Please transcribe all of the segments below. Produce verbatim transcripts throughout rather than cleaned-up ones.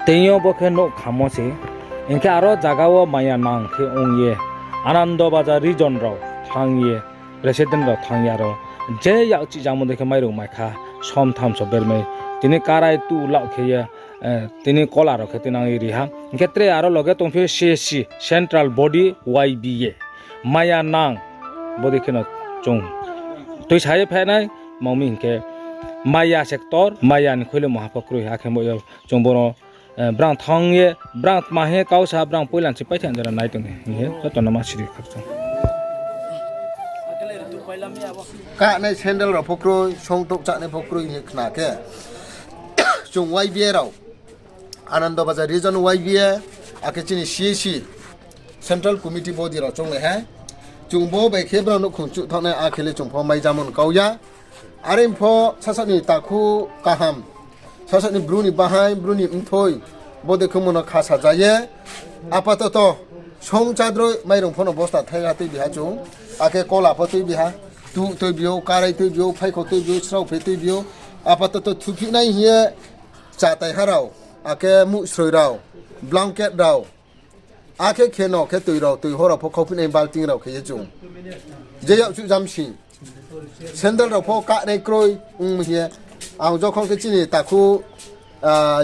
Teing yo bo khe nouh khamo se. Hing khe aro zaga wo maya nang khe ong ye, Anando Bazar region rao thanng ye, resident rao thanng ye aro je yak chih jamo dei khe mairung mai kha, som tham so bermai. Tini karai tu laoh khe ye, tini kola rao khe tinang ye ri ha. Hing khe tre aro loge tongphi C C, Central Body Y B A. Maya nang, bodei kheno chung tuisa ye phainai, mangmi hing khe maya sector, maya ni khoile maha pho kroi, akhe bo yo chung bo no, brang thanng ye, brang tma he kau sa, brang poila ni se paithaih jora nai tong ni hing ye joto no ma siri khakchang. Kahnai sandal rao pho kroi, song touh chánai pho kroi hing ye khna khe, chung Y B A rao, Anando Bazar region Y B A, akhe chini C A C, Central Committee body rao chounglai ha. Chung bo bai khe brao nouhkhong chuh thanng nai, akhe le chung pho mai jamo ni kau ya. Are pho sasaoh ni takhu kaham, sasaoh ni bru ni bahaing, bru ni mthoi, bodei khe mo no khasa ja ye. Apatoto, song chádroi mairung pho no bosta thaiha tuibi ha chung, akhe kola pho tuibi ha, tuh tuibi ou, karai tuibi ou, phaikho tuibi ou, sraophe tuibi ou. Apatoto thuphihnai hing ye, chatai ha rao, akhe muhsroi rao, blanket rao, akhe kheno khe tui rao, tui ho rao pho khauphihnai balting rao khe ye chung. Je yakchuh jamsing, sandal rao pho kahnai kroi ong hing ye, ang jokhon khe chini takhu,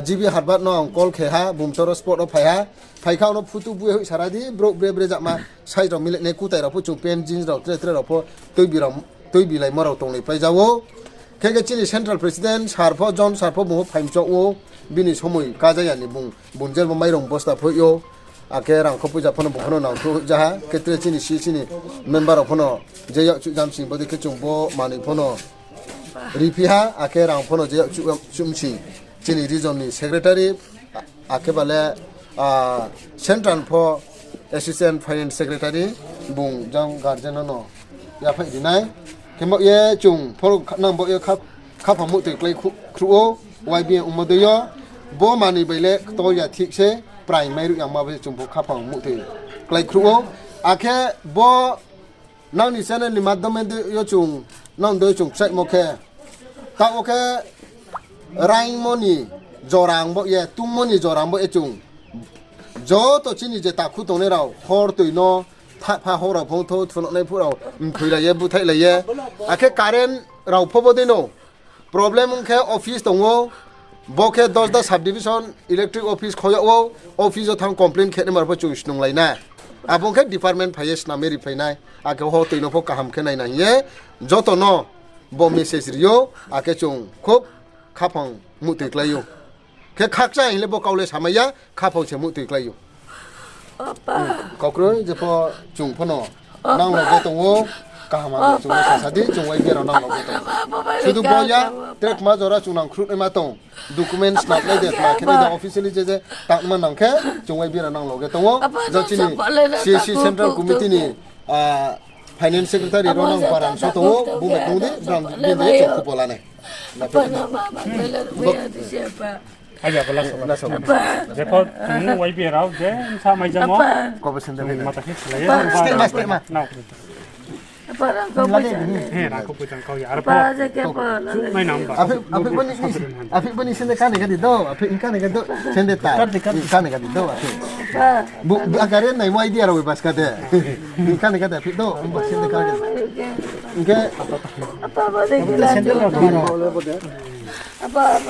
G B Harbat no ang call khe ha, bung toro spot wo phai ha. Phai khe ang no photo bu ye hoih sara di, brouh bre bre jama, size rao milainai kutai rao pho chung pant jeans rao tre tre rao pho tuibi rao, tuibilaimo rao tonglai pai ja ou. Khe khe chini central president sir pho, John sir pho bung pho phaimchouh ou, bini somoi kaja ya ni bung, bung je bo mairung bosta phoih ou, akhe rangkho poicha pho no bung pho no nangkhruh hoih ja ha, khe tre chini C C ni member rao pho no je yakchuh jamsing bodei khe chung bo manoi pho no riphi ha, akhe rang pho no je yakchuh, yakchuh msing chini region ni secretary, akhe ba le, central pho assistant finance secretary, bung jang guardian no no yaphaih ri nai. Khe bo ye chung pho nang bo ye kha-, khaphang muhtoi klái khruh ou, Y B A ongmo dei yo, bo manoi bai le ktor ya thik se, prai mairuh yangma bai chung pho khaphang muhtoi klái khruh ou. Akhe bo nang ni channel ni madhyome dei yo chung, nang dei chung kchaihmo khe, taoh wo khe raingmo ni jora ang bo ye, tungmo ni jora ang bo ye chung, joto chini je takhu tongnai rao, hor toi no, thahpha hor rao phung thou, thunonai phuh rao, mthoilai ye, búthaihlai ye, akhe current rao pho bo dei no, problem ong khe office tong ou, bo khe Dosda subdivision electric office khoi yag ou, office wo thanng complaint khe naima rao pho chung snunglai na. Abo ong khe department phai ye snam ye riphai nai, akhe ho toi no pho kaham khe nai na hing ye, joto no bo message ri ou, akhe chung khub khaphang muhtoi klái ou. Khe khakchang hing le bo kau le samai ya, khaphang se muhtoi klái ou. Kau kroi, jepho chung pho no nang loge tong ou, kaham hamya chung no sasa di, chung Y B A rao nang loge tong ou. Sudu bo ya, tre kma jora chung nangkhruh naima tong, document snap nai de, tma khe nai de, officially je je tangma nang khe, chung Y B A rao nang loge tong ou. Jang chini C A C Central Committee ni Finance Secretary Ronang Baran so tong ou, bung bai tong di, brang bini de chung khupo la nai. Jepho chung Y B A rao je bsa mai jamo, chung mata khe slái ye. He, rang kho poichang kau ya, arpho. Aphi, aphi boni sende kani kadi do, aphi kani kadi do, sende ta, kani kadi do, aphi. Bu, bu, akare nai mo idea rao bas kade. Kani kade, aphi do, bas sende kani. Hingkhe, apa, apa, apa, apa,